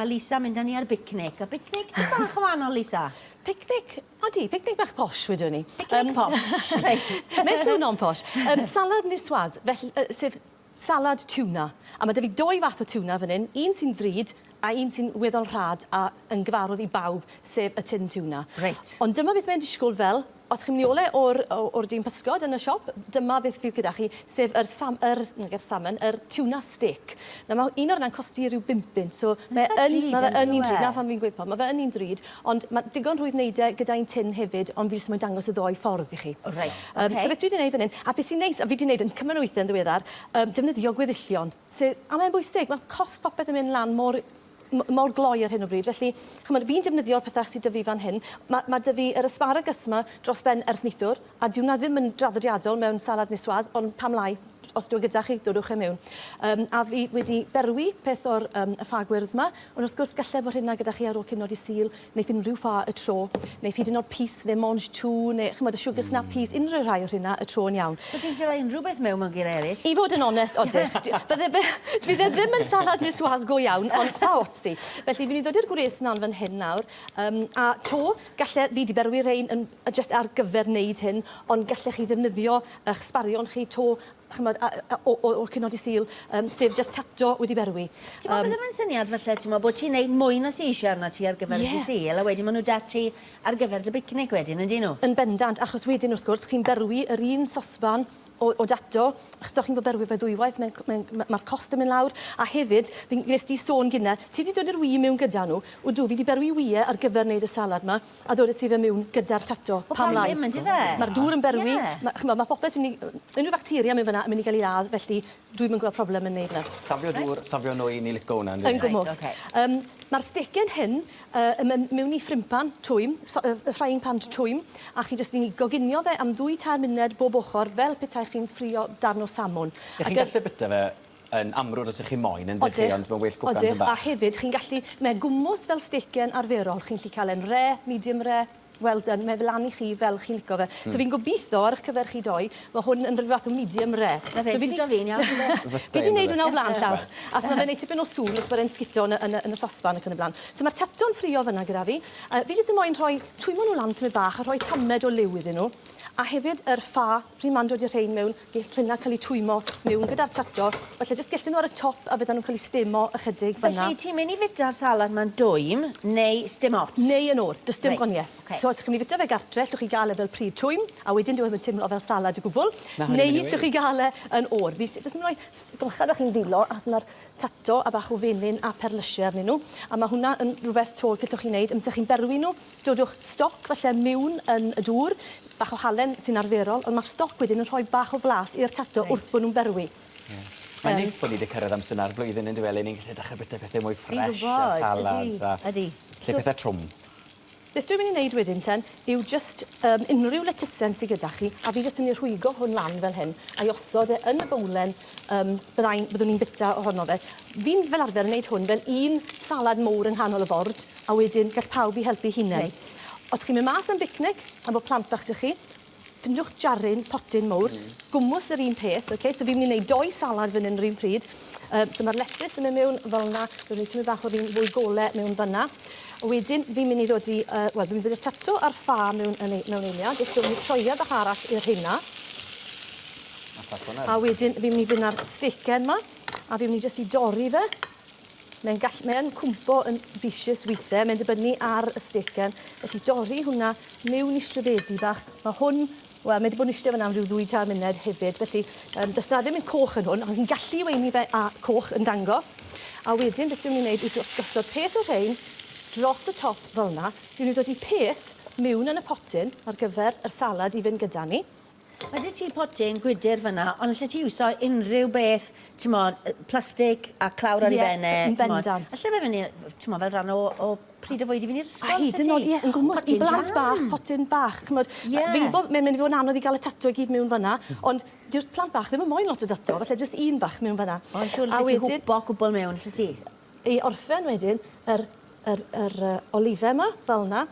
Mae Lisa mynd â ni ar bicnic, a bicnic tipyn bach yn wahanol, Lisa. Picnic, odi, picnic bach posh wedwn ni. Picnic posh, reit. Mae'n swno'n posh. Um, salad niçoise, felly, uh, sef salad tuna. A mae 'da fi doi fath o tuna fan hyn, un sy'n ddrud a un sy'n weddol rhad a yn gyfarwydd i bawb, sef y tin tuna. Reit. Ond dyma beth mae'n disgwyl fel Os chi'n mynd i ole o'r o- o'r dyn pysgod yn y siop, dyma beth fydd gyda chi, sef yr sam- yr, nag yr salmon, yr tuna steak. Nawr ma' un o'r 'na'n costi ryw bump bunt, so mae Eitha yn drud ma' fe on'd yn yw un drud, e? 'na pham fi'n gweud po- ma' fe yn un drud, ond ma' digon rhwydd neud e gyda un tin hefyd, ond fi jyst moyn dangos y ddou ffordd i chi. O reit, oce. Yym so beth dwi 'di neud fan 'yn, a beth sy'n neis, a fi 'di neud yn cymaint o weithie yn ddiweddar, yym defnyddio gweddillion, sy, a mae'n bwysig, ma' cost popeth yn mynd lan mor mor gloi ar hyn o bryd, felly, chimod, fi'n defnyddio'r pethau sydd 'da fi fan hyn. Ma' ma' 'da fi yr asparagus 'ma dros ben ers neithiwr, a 'di hwnna ddim yn draddodiadol mewn salad niçoise, ond pam lai? Os dyw e gyda chi, dodwch e mewn. Yym, a fi wedi berwi peth o'r yym, y ffa gwyrdd 'ma, ond wrth gwrs galle fod rheina gyda chi ar ôl cinio dydd Sul, neu unrhyw ffa y tro, neu hyd yn oed pys neu mange tout neu chimod y sugar snap peas, unrhyw rhai o'r rheina y tro yn iawn. So ti'n gallu rhoi unrhyw beth mewn mewn geiriau eraill? I fod yn onest, odych. Bydde fe fydd e ddim yn salad niçoise go iawn, ond pa ots i. Felly fi'n mynd i ddod i'r gwres mlan fan hyn nawr, yym a 'to, galle, fi 'di berwi rhein yn jyst ar gyfer wneud hyn, ond gallech chi ddefnyddio 'ych sbarion chi 'to ch'mod, a- a- o o o'r cinio dydd Sul, yym, sef jyst tato wedi berwi. Ti'n meddwl bydde fe'n syniad falle, ti'n meddwl, bod ti'n neud mwy na sy eisiau arnat ti ar gyfer y dydd Sul, a wedyn ma' nhw 'da ti ar gyfer dy bicnic wedyn, yndyn nhw? Yn bendant, achos wedyn wrth gwrs, chi'n berwi yr un sosban o o dato, achos os chi'n bod berwi fe ddwywaith, mae'n mae'n ma'r cost yn mynd lawr, a hefyd, fi'n nes di sôn gynne, ti 'di dod i'r wŷ mewn gyda nhw, wdw, fi 'di berwi wŷe ar gyfer neud y salad 'ma, A dod ti fe miwn gyda'r tato. Wel pam pam lai? ddim yndyfe? Ma'r dŵr yn berwi. Ie. Ma' ch'mo' ma' popeth sy'n myn' i unryw facteria mewn fyn 'na yn myn' i ga'l 'i ladd felly dwi'm yn gweld problem yn neud 'na. Safio dŵr, safio nwy, ni lico wnna yndyn ni? Yn gwmws. Reit oce. Yym ma'r stecen hyn yy yn myn' miwn i ffrimpan twym so- yy y frying pan twym a chi jyst yn 'i goginio fe am ddwy tair muned bob ochor fel petai chi'n ffrio darn o samwn. Y'ch chi'n gallu bita fe yn amrwd os 'ych chi moyn yndych chi ond ma'n well cwcan tym bach. Odych, a hefyd chi'n gallu, mae gwmws fel stecen arferol, chi'n gallu cael e'n rare, medium rare, well done, mae fe lan i chi fel chi'n lico fe. So fi'n gobitho ar 'ych cyfer chi doi, ma' hwn yn rhyw fath o medium rare. Na fe, so siwto fi'n iawn. Fi 'di neud hwnna o flan llaw. Achos ma' fe'n neud tipyn o sŵn wrth bod e'n sgito yn y yn y yn y sosban ac yn y bla'n. So ma'r tato'n ffrio fynna gyda fi. Yy fi jyst yn moyn rhoi, twymo nhw lan tymed bach a rhoi tamed o liw iddyn nhw. A hefyd yr ffa, pryd ma'n dod i'r rhein mewn, Gall rheina cael eu twymo miwn gyda'r tato, falle jyst gellwn nhw ar y top a fyddan nhw'n cael eu stemo ychydig fan'na. Felly ti'n mynd i fita'r salad ma'n dwym neu sdim ots? Neu yn oer, does dim Reit, gwanieth. ocê. So os 'ych chi'n mynd i fita fe gartre, llwch chi gael e fel pryd twym, a wedyn dyw e ddim yn timlo fel salad o gwbwl. Na, hynny'n Neu mynd i llwch chi gael e yn oer. Fi jyst yn mynd i roi s- golchad bach i'n ddwylo, achos ma'r tato a bach o fenyn a perlysie arnyn nhw, a ma' hwnna yn rhywbeth 'to gallwch chi wneud amser chi'n berwi nhw, Dodwch stoc falle miwn yn y dŵr, bach o halen sy'n arferol, ond ma'r stoc wedyn yn rhoi bach o flas i'r tato wrth bo' nw'n berwi. Ie. Mae'n neis bo' ni 'di cyrraedd amser 'na'r flwyddyn on'd yw e le ni'n gallu dechre bita pethe mwy Fi'n ffresh a gwbod, salads a... ydi, ydi. Lle pethe trwm. Beth dwi'n mynd i neud wedyn ten yw jyst yym unrhyw letysen sy gyda chi, a fi jyst yn myn' i rhwygo hwn lan fel hyn, a'i osod e yn y bowlen yym byddai'n byddwn ni'n bita ohono fe. Fi'n fel arfer yn neud hwn fel un salad mowr yng nghanol y bord, a wedyn gall pawb 'u helpu hunen. Reit. Os chi'n mynd mas am bicnic a bo' plant bach 'da chi, ffindiwch jaryn, potyn mowr, gwmws yr un peth, oce? So fi'n myn' i neud dou salad fyn 'yn 'r un pryd. Yy so ma'r letys yn myn' miwn fel 'na, rwy'n rhoi tymed bach o'r un fwy gole mewn fyn 'na. A wedyn fi'n myn' i ddod i yy wel fi'n mynd i ddod i'r tato a'r ffa mewn yn ei- mewn eiliad, jyst rhoi troiad bach arall i'r rheina. A wedyn fi'n myn' i fyn' â'r stecen 'ma a fi'n myn' i jyst i dorri fe. Mae'n gall- mae yn cwmpo yn vicious withe, mae'n dibynnu ar y stecen. Felly dorri hwnna miwn i stribedi bach. Ma' hwn, wel, mae 'di bod yn iste fan 'na am ryw ddwy tair muned hefyd, felly yym does 'na ddim un coch yn hwn, ond chi'n gallu weini fe â coch yn dangos. A wedyn beth dwi'n myn' i neud yw jyst gosod peth o'r rhein dros y top fel 'na. Dwi'n myn' i ddod i peth miwn yn y potyn ar gyfer yr salad i fynd gyda ni. Mae 'da ti potyn gwydyr fan'na, ond allet ti iwso unrhyw beth, t'mod, yy plastig a clawr ar 'i ben e, Ie, yn t'mod. bendant. Alle fe fyn' i, t'mod, fel rhan o o pryd o fwyd i fynd i'r ysgol, A hyd yn o'd, ie, yn gwmws, i blant bach, potyn bach, ch'mod. Ie. Fi'n gwbo mae'n mynd i fod yn anodd i ga'l y tato i gyd miwn fan 'na, ond dyw'r plant bach ddim yn moyn lot o dato, falle jyst un bach miwn fan 'na. O, yn siŵr allet ti hwpo cwbwl mewn, allet ti? I orffen wedyn, yr yr yr yy olife 'ma, fel 'na.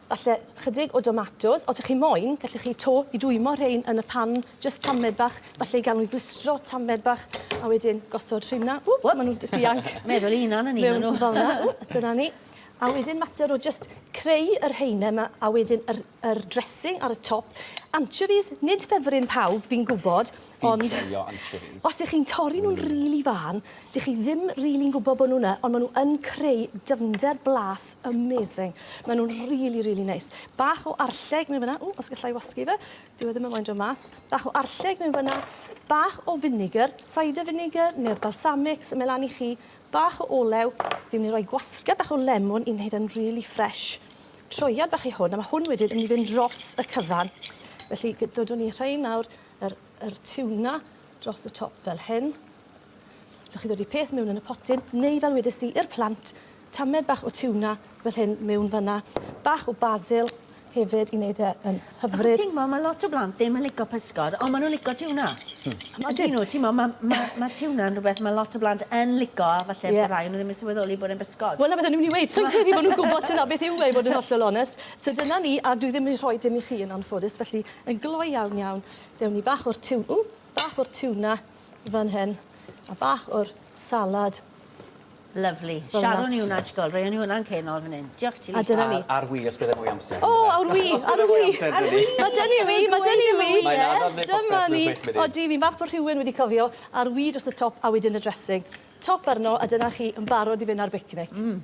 Falle chydig o domatos. Os ych chi moyn, gallech chi 'to i dwymo rhein yn y pan, jyst tamed bach, falle i gael nhw i glustro tamed bach, a wedyn gosod rheina. Ww, maen nhw'n dianc. Meddwl i hunan yn un o'n nhw. Fel 'na. Ww, dyna ni. A wedyn mater o jyst creu yr haenau 'ma a wedyn yr, yr dressing ar y top. Anchovies, nid ffefryn pawb, fi'n gwybod, ond... Fi'n joio anchovies. Os ych chi'n torri nhw'n mm. rili fân, dych chi ddim rili'n gwybod bod nhw 'na, ond maen nhw yn creu dyfnder blas amazing. Maen nhw'n rili, rili neis. Bach o arlleg mewn fyna. Ww, os gallai wasgu fe. Dyw e ddim yn moyn dod mas. Bach o arlleg mewn fyna. Bach o vinegar, cider vinegar neu'r balsamics, yn mynd lan i chi. Bach o olew, fi'n mynd i roi gwasgad bach o lemwn i wneud e'n rili ffresh. Troiad bach i hwn, a ma' hwn wedyn yn mynd i fynd dros y cyfan. Felly dodwn ni rhein nawr, yr, yr tuna dros y top fel hyn. Allwch chi ddod i peth mewn yn y potyn, neu fel wedes i, i'r plant, tamed bach o tuna fel hyn mewn fan'na. Bach o basil hefyd i wneud e yn hyfryd. Achos ti'n gwbod, ma' lot o blant ddim yn lico pysgod, ond ma' nhw'n lico tiwna. Ydyn nhw, ti'n gwbod, ma' ma' ma' tiwna yn rhywbeth ma' lot o blant yn lico, a falle yeah. rai nhw ddim yn sylweddoli bod e'n bysgod. Wel, 'na beth o'n i'n mynd i weud. Soi'n credu bod nhw'n gwybod tiwna beth yw e, i fod yn hollol onest. So dyna ni, a dwi ddim wedi rhoi dim i chi yn anffodus, felly yn gloi iawn iawn, dewn ni bach o'r tiwn, ww, bach o'r tiwna fan hyn, a bach o'r salad. Lyfli. Siarwn i hwnna, Ysgol. Rhaid ni hwnna'n cenol fan hyn. Diolch ti, Lisa. A dyna ni. Ar wi, os bydde mwy amser. O, ar wi, ar wi. Mae dyn ni wi, mae dyn ni wi. Mae'n anodd wneud popeth mewn chwech munud. Odi, fi'n falch bod rhywun wedi cofio. Ar wi dros y top a wedyn y dressing. Top arno, a dyna chi yn barod i fynd ar bicnic. Mm.